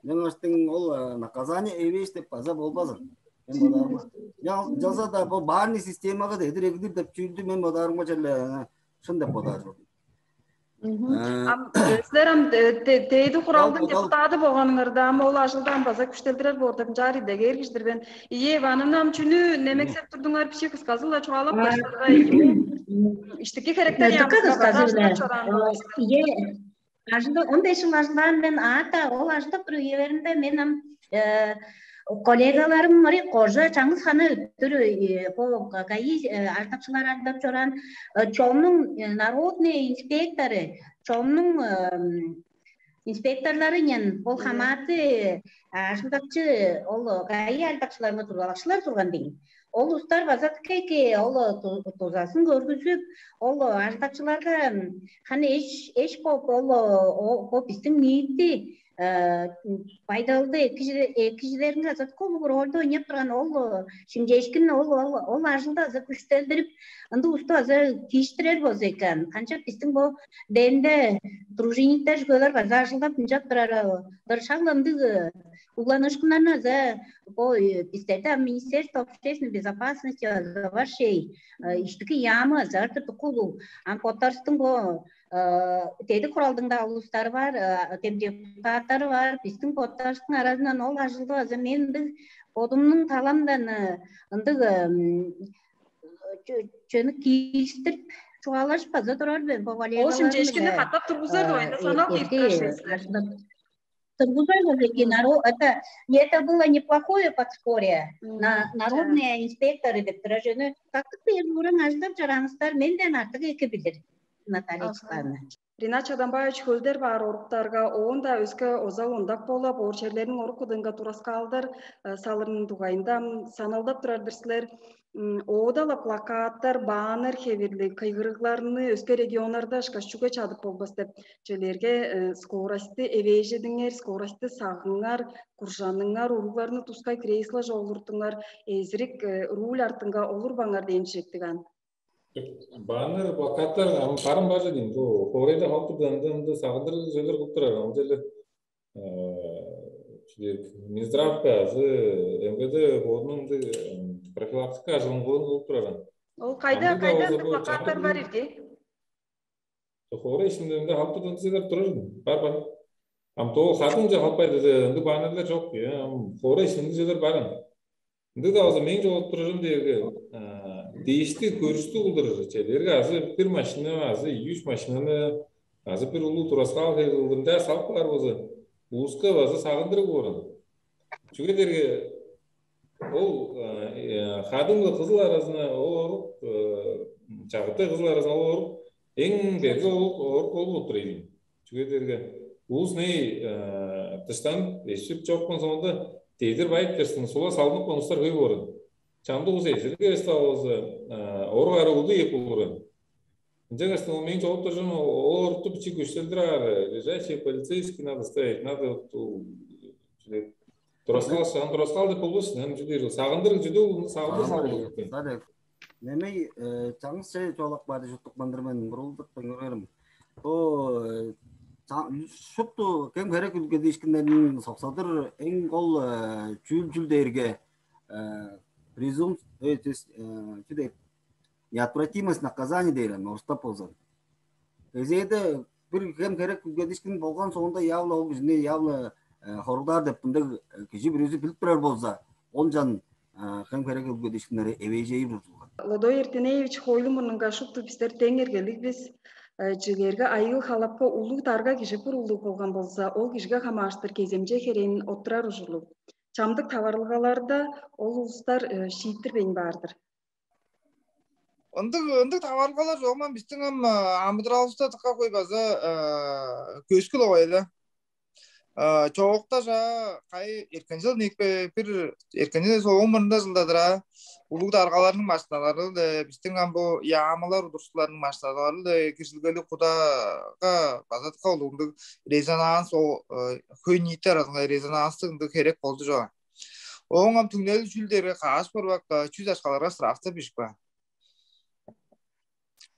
Мен аштың ол наказание эвеш деп база болбазын. Мен бодаарым. Жалса да бо баарны системага дедир эгидир деп чүүлдү мен бодаарымга черле шын деп бодаар чордум. Ам силер ам тээди хуралдың депутаты болганыңарда ам ол ажылдан база күштелдирер боор деп ынчаар идегээр кижидир мен. Ие, анын ам чүнү немексеп турдуңар, бичи кысказы-ла чугаалап каштарга. Иштики херектер Дыка ямсына база кысказы ажылдап чораан. Ие, ажылда он беш жыл ажылдаан мен аата ол ажылдап тур үелеринде мен ам коллегаларым мыри кожа чаңгыс хана өттүр по ГАИ ажылдакчылар ажылдап чораан чоннуң народный инспекторы, чоннуң инспекторлары ынчан ол хамааты ажылдакчы ол ГАИ ажылдакчыларынга тургалакчылар турган дейн. Ол устар база тикейки ол тузасын көргүзүп, ол ажылдакчыларга ханы эш эш боп ол бо биздин ниити байдалды кижилеринге азаткы улуг ролду ойноп турган ол шимчээшкин ол ол ол ажылды аза күштелдирип, ынды усту аза кииштирер болза экен. Канчап биздин бо демде дружинниктер жыгыылар база ажылдап ынчап турар. Бир шак ындыг угланыышкыннарны аза бо бистерде Министерство общественной безопасности аза бар шей, иштики яамы аза артык улуу. Ам боттарыстың бо деди куралдың да улустары бар, тем депутаттары бар. Биздин боттарыстың аразынан ол ажылды аза мен ындыг бодумнуң таламдан ындыг чөөнү кииштирип чугаалашып база турар мен бо Ол коллегаларым шимчээшкинни катап тургузар деп айында санал кирип турар шей силер. Тургузар болза экен, это это было неплохое подспорье на народные инспекторы деп турар жөнү каттык бээр бууран ажылдап жарааңыздар менден артык эки билир Наталья Чыкпаевна. Ринат Чадамбаевич хөлдер баар оруктарга оон да өске озал ондак болуп оор черлерниң орук кыдыынга тураскаалдар салырының дугайында саналдап турар-дыр силер. Оода-ла плакаттар, баннер хевирлиг кыйгырыгларны өске регионнарда ышкаш чүге чадып болбас деп чүлерге скоростьты эвээжедиңер, скоростьты сагыңар, куржаныңар, уругларны тускай кресло жолуртуңар, эзирик руль артынга олурбаңар дээн чектиг ан. Баннер, плакаттар ам барым бар дийин. Бу хоорайда халып турда ынды ынды сагындырыг жерлер кылып турар. Ол жерлер Минздравка азы МВД боорунуң профилактика ажылын кылып турар. Ол кайда кайда ынды плакаттар бар ирги? Хоорай ишинде халып турда ынды жерлер турар. Бар бар. Ам то хадыңча халпайды, ындыг баннерлер чок. Ам хоора ишинди чыдыр баран. Ындыг да болза, мен чогулуп турарым дээрге, дээшти көрүстү кылдыр черлерге азы бир машина, азы үч машинаны, азы бир улуу тураскаал хериг кылдыр ынчаар салып каар болза, улуска база сагындырыг боорун. Чүге дээрге ол хадың кызыл аразына ол орук, чагыртай кызыл аразына ол орук эң берге орук болуп тур ийин. Чүге дээрге улус ней дыштан эшип чоккон соонда дедир байып берсин, сула салынып конустар хөй боорун. Чамдык улус эжирге эстап алза, орук ары улуу эп болурун. Ынчангаш ол мен чогуп туржун, ол орукту бичи күштелдир аар, лежачий полицейский надо ставить, надо тураскал, тураскал деп болбос, ам чүдүр сагындыр, чүдү сагындыр сагындыр. Немей чаңгыс чай чугаалап каады чуттук мындыр мен бурулдук көңүрерим. Бо шупту кем херек үлгедишкиндерин соксадыр эң кол чүүл чүл дээрге презумпция, чү дээр, неотвратимость наказания дээр аны орустап болза. Кезээде бир кем херек үлгедишкин болган соонда явла ол кижини явла хоругдаар деп мындыг кижи бирээзи билип турар болза, ол жан кем херек үлгедишкиннери эвейжейип ужулган. Лодой Эртенеевич, хойлу мурнунга шупту бистер тең эргелиг бис. Чилерге айыыл халапка улуг дарга кижи бурулдуг болган болза, ол кижиге хамааштыр кеземче херээн оттурар ужурлуг. Чамдык таварылгаларда ол улустар шииттирбейн баар-дыр. Ындыг ындыг таварылгалар чогуман биздин ам амыдыралывыста дыка кой база көскүл овай эле. Чоокта жаа кай эркенчил никпе бир эркенчил соон мурунда жылдадыра улуг даргаларның машиналары-ла, биздин ам бу яамалар удурсуларының машиналары-ла киржилгелиг кудага база дыка улуг ындыг резонанс, хөй ниити аразынга резонанстыг ындыг херек болду чоо. Ооң ам түңнели чүл дээрге каш борбак чүс ашкаларга сравстап бижип каан.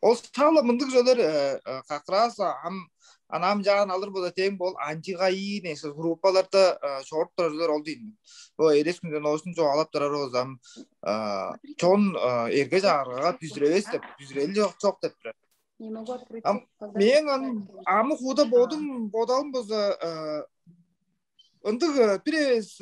Ол шала мындыг чүвелер как раз ам анаам жаан алыр болза тең бол антигаи дээш группаларда чоруп турар чүвелер ол дейм. Бо эрес күнден оозун чугаалап турар болза ам чон эрге чагыргага бүзүревес деп, бүзүрели чок чок деп турар. Ам мээң ам амы хууда бодум бодалым болза ындыг бир эвес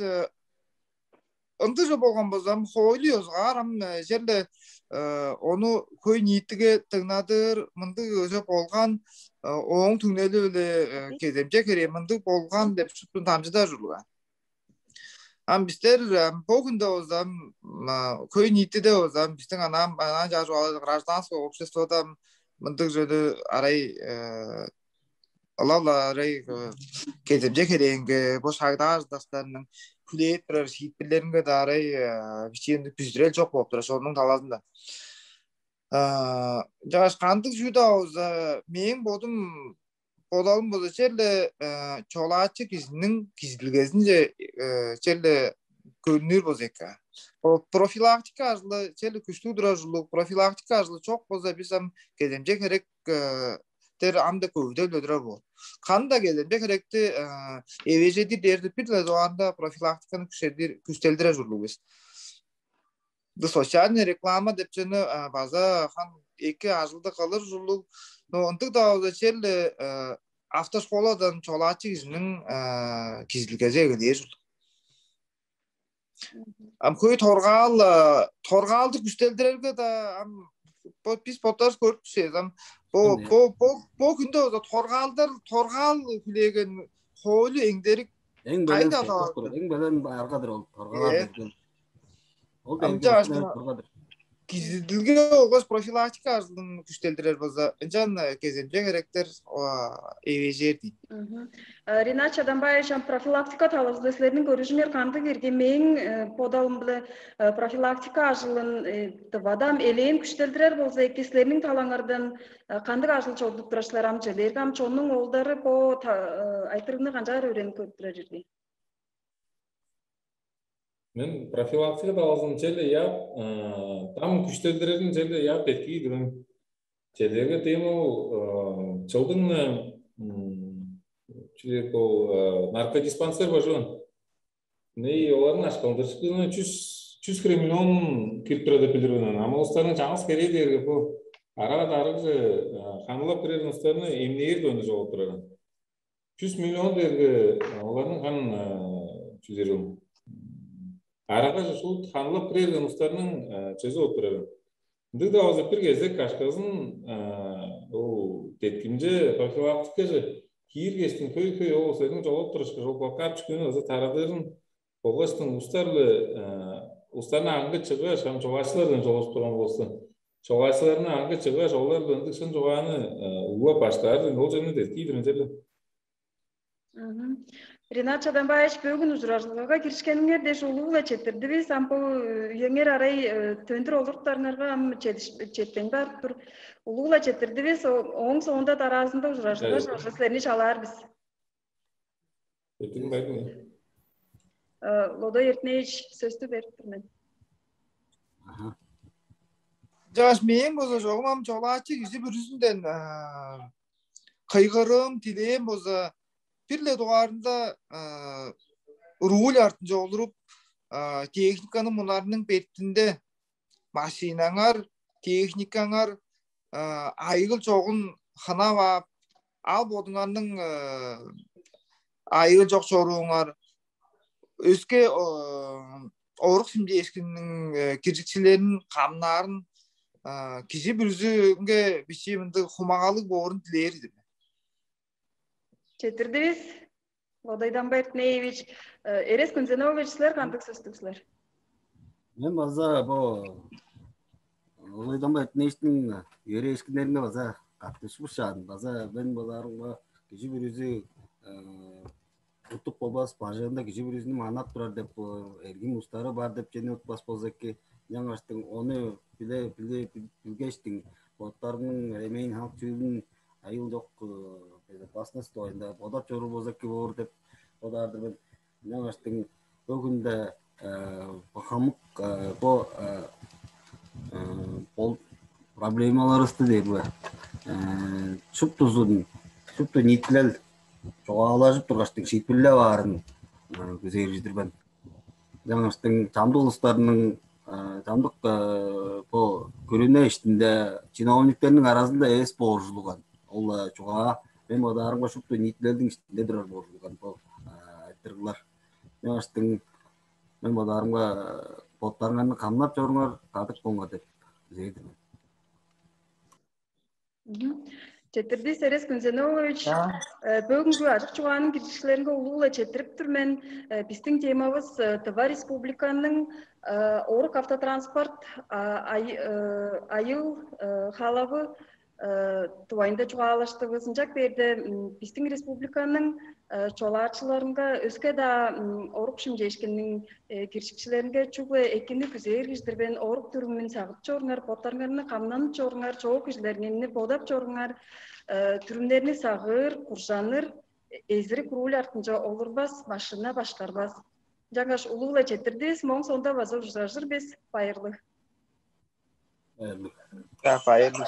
ындыжа болган болзам, хоойлу ёзугаар ам черле ону хөй ниитиге дыңнадыр мындыг өзө болган, ооң түңнели-биле кеземче херээ мындыг болган деп шуптун дамчыда ужурлуг. Ам бистер бо хүндө болзам, хөй ниитиде болзам, биздин анаан анаан чаа чугаалажы гражданское обществода мындыг чөдү арай ылап-ла арай кеземче херээнге бо шагдаа ажылдакчыларының хүлээп турар шиитпирлеринге-даа арай бичиинде бүзүрел чок болуп турар ошонуң талазында. Чагаш кандыг чүү-даа болза, мээң бодум бодалым болза черле чолаачы кижиниң кижидилгезинче черле көрүнүр болза эки. Профилактика ажылы черле күштүг турар ужурлуг, профилактика ажылы чок болза, бис ам кеземче херек тер ам деп көвүдел өлүрер боор. Кандай кеземче херекти эвежедир дээрде бир-ле дугаарында профилактиканы күштелдирер ужурлуг бис. Социальный реклама деп чүнү база хан эки ажылды кылыр ужурлуг. Но ындыг-даа болза черле автошколадан чолаачы кижиниң кижидилгези эгелээр ужурлуг. Ам хөй торгаал торгаалды күштелдирерге да ам бис боттарыбыз көрүп түшпээн ам бо бо бо бо күндө болза торгаалдар торгаал хүлээген хоолу эңдерик. Эң белен кайда соккур, эң белен аргадыр ол торгаалар берген. Ол ам жаашына торгадыр. Кижидилге болгаш профилактика ажылын күштелдирер болза, ынчан кеземче керектер эвежер дейт. Ринат Чадамбаевич, ам профилактика талазында силерниң көрүжүңер кандыг ирги? Мээң бодалым биле профилактика ажылын тывадам элээн күштелдирер болза эки, силерниң талаңардан кандыг ажыл чорудуп турар силер ам же? Дээрге ам чоннуң оолдары бо айтырыгны канчаар өөренип көрүп турар ирги? Мен профилактика талазын челе яап, там күштелдирерин челе яап эткии дирен. Челерге тем ол чылдың чүлек ол наркодиспансер бажыган. Ней оларның ашкалдырышкызына чүс чүс кремлен кирип турар деп билир мен. Ама улустарның чаңгыс керээ дээрге бу арага дарыгже ханылап кирер улустарны эмнээр дөөнү жолуп турар. жүз миллион дээрге оларның хан чүзерил арага шут ханылап кирерген устарның чөзү болуп турар. Ындыг-даа болза бир кезек кашказын ол деткимче профилактикаже кииргештиң хөй-хөй ол сенин жолуп турушка жол плакат чүкүүнү ызы тарадырын болгаштың устар-биле устарны аңгы чыгыаш ам чогачылардан жолуп турган болзун. Чогачыларны аңгы чыгыаш олар-биле ындыг шын чугааны улап баштаар ол жөнү деткий биринчеле. Ринат Чадамбаевич, бөгүн ужуражылгага киришкениңер дээш улуу-ла четтирдивис. Ам бу үеңер арай төндүр олуруптарыңарга ам четтен барып тур. Улуу-ла четтирдивис. Ооң соонда дараазында ужуражылга силерни чалаар бис. Эртиң байдың. Лодой Эртинеевич, сөстү берип тур мен. Жаш мээң болза чогум ам чолаачы кижи бүрүзүнден кыйгырым, тилээм болза бир-ле дугаарында руль артынча олуруп, техниканы мунарның бертинде машинаңар, техникаңар айыыл чогун хынап ап, ал бодуңарның айыыл чок чорууңар, өске орук шимчээшкинниң киржикчилерин камнаарын кижи бүрүзүнге бичии мындыг хумагалыг боорун дилээр деп. Четирдивис. Лодой Дамбай Эртинеевич, Эрес Күнзенович, силер кандыг сөстүг силер? Мен база бо Лодой Дамбай Эртинеевичтиң йөрээшкиннеринге база каттышпышаан, база мен базаарымга кижи бүрүзү уттуп болбас, бажыында кижи бүрүзүнү манап турар деп эргим устары бар деп чени утпас болза эки, жаңаштың ону биле биле билгештиң боттарының ремейин халк чүүлүн айыл жок безопасность оюнда бодап чоруур болза эки боор деп бодаар-дыр мен. Жаңаштың бөгүнде хамык бо ол проблемаларыбызды дээр бе, шуптузун, шупту ниитилел чугаалажып тургаштың шиитпирлеп аарын күзээрижидир мен. Жаңаштың чамдык улустарның чамдык бо күрүнө иштинде чиновниктерниң аразында эвес бооржулуган ол чугаа мен бодаарымга шупту ниитилелдиң иштинде турар бооржулуган бо айтырыглар. Жаңаштың мен бодаарымга боттарыңарны камнап чоруңар, кадык болуңар деп күзээр-дир мен. Четирдис Эрес Күнзенович, бөгүнгү ажык чугаанын киржикчилеринге улуу-ла четирип тур мен. Биздин темабыз Тыва Республиканын орук автотранспорт айыл халавы дугайында чугаалаштывыс. Ынчак бээрде биздин республиканын чолаачыларынга өске-даа орук шимчээшкинниң киржикчилеринге чүгле экини күзээр кижидир мен. Орук дүрүмүн сагып чоруңар, боттарыңарны камнанып чоруңар, чоок кижилерни бодап чоруңар, дүрүмнерни сагыыр, куржаныр, эзирик руль артынча олурбас, машина башкарбас. Жаңаш улуу-ла четирдивис, моң сонда база ужуражыр бис. Байырлыг. Байырлыг. Байырлыг.